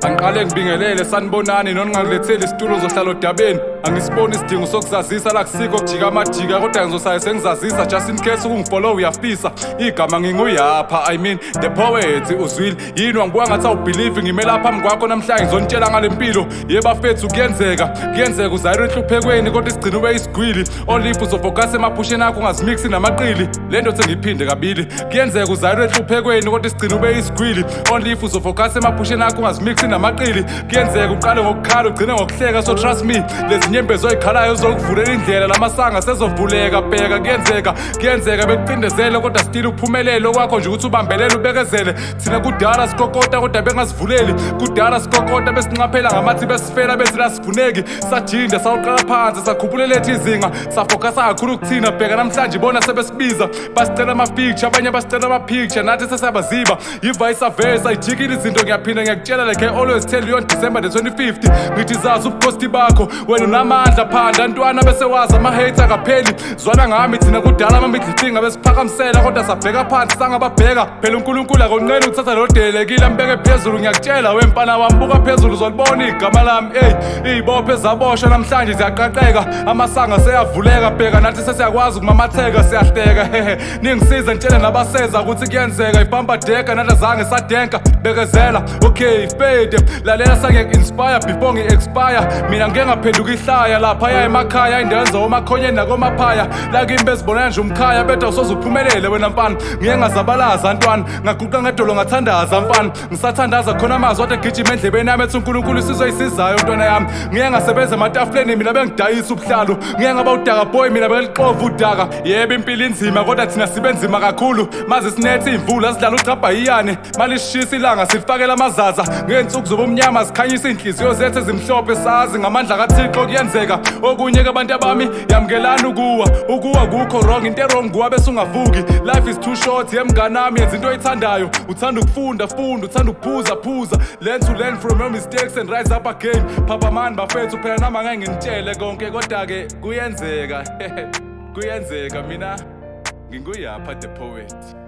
Angiqale ngibingelele, sanibonani. Noningangiletheli isitulo, ngizohlala odabeni. Angisiboni isidingo sokuzazisa la, kusikho kujika amajika, kodwa ngizosaye sengizazisa just in case ukungifollow uyafisa. Igama nginguyapha, I mean the poet. Uzwile yini? Wangibuka ngathi awubelieve. Ngime lapha phambi kwakho namhlanje, ngizonitshela ngale mpilo. Yebafethu, kuyenzeka, kuyenzeka uzayirwe enhluphekweni, kodwa isigcina ube isigwili. Olif uzofocus emaphusheni akho, ungazimixi namaqili. Le nto sengiyiphinde kabili: kuyenzeka uzayirwe enhluphekweni, kodwa isigcina ube isigwili. Only if uzofocus emaphusheni akho, ungazimixi namaqili. Kuyenzeka uqale ngokukhala, ugcine ngokuhleka. So trust me, lezi nyembezi oyikhalayo zizokuvulela indlela, lamasanga sezovuleka. Bheka, kuyenzeka, kuyenzeka bekucindezele, kodwa still uphumelele. Okwakho nje ukuthi ubambelele, ubekezele. Thina kudala sikokota, kodwa bengasivuleli. Kudala sikokota, besinqaphela ngamathi, besifela, bethi lasifuneki. Sajinda, sawuqala phansi, sakhuphulela lethu izinga, safocasa kakhulu kuthina. Bheka namhlanje, ibona sebesibiza, basicela ama-picture, abanye basicela ama-picture, nathi sesiyabaziba. I-vice versa, ijikile izinto. Ngiyaphinda ngiyakutshela, like I always tell you, on December the 25th, ngithi zazi ubukhosti bakho, wena unamandla. Phanda ntwana, bese wazi ama-hate akapheli. Zwana ngami, thina kudala ama-middle finger besiphakamisela, kodwa sabheka phansi, sangababheka. Phela uNkulunkulu akonqeni ukuthatha lo delekile ambeke phezulu. Ngiyakutshela wemfana wami, buka phezulu, uzolibona igama lami. Eyi, iy'bopho ezaboshwa namhlanje ziyaqaqeka, amasanga seyavuleka. Bheka, nathi sesiyakwazi ukumamatheka, siyahleka, hehe. Ningisize ngitshele nabaseza ukuthi kuyenzeka ibamba deka, nathi azange sadenka. Bekezela, okay, fade, lalela, sangiyak-inspire before ngi-expire. Mina ngike ngaphenduka ihlaya laphaya emakhaya, indawo zawomakhonyeni nakomaphaya lakimi, bezibonela nje umkhaya, bedwa usoze uphumelele wena mfana. Ngike ngazabalaza ntwana, ngaguqa ngedolo, ngathandaza mfana. Ngisathandaza khona amazwi ade gijima endlebeni yami, ethi uNkulunkulu isizoyisizayo ntwana yami. Ngike ngasebenza ematafuleni, mina bengidayisa ubuhlalu. Ngike ngaba udaka boy, mina bengilixova udaka. Yebo, impilo inzima, kodwa thina sibe nzima kakhulu. Maze sinethe iy'mvula, sidlala ucabhayiyane. Malishisa ilanga, silifakela amazaza. Ngey'nsuku zobumnyama sikhanyisa iy'nhliziyo zethu ezimhlophe, sazi ngamandla kaThixo kuyenzeka. Okunye-ke, abantu abami, yamukelani ukuwa. Ukuwa kukho wrong, into e-wrong kuwa bese ungavuki. Life is too short, yemnganami, yenza into oyithandayo. Uthanda ukufunda, funda. Uthanda ukuphuza, phuza. Learn to learn from your mistakes and rise up again. Phaphamani bafethu, phela nami angeke nginitshele konke, kodwa-ke kuyenzeka, kuyenzeka. Mina nginguyapha the poet.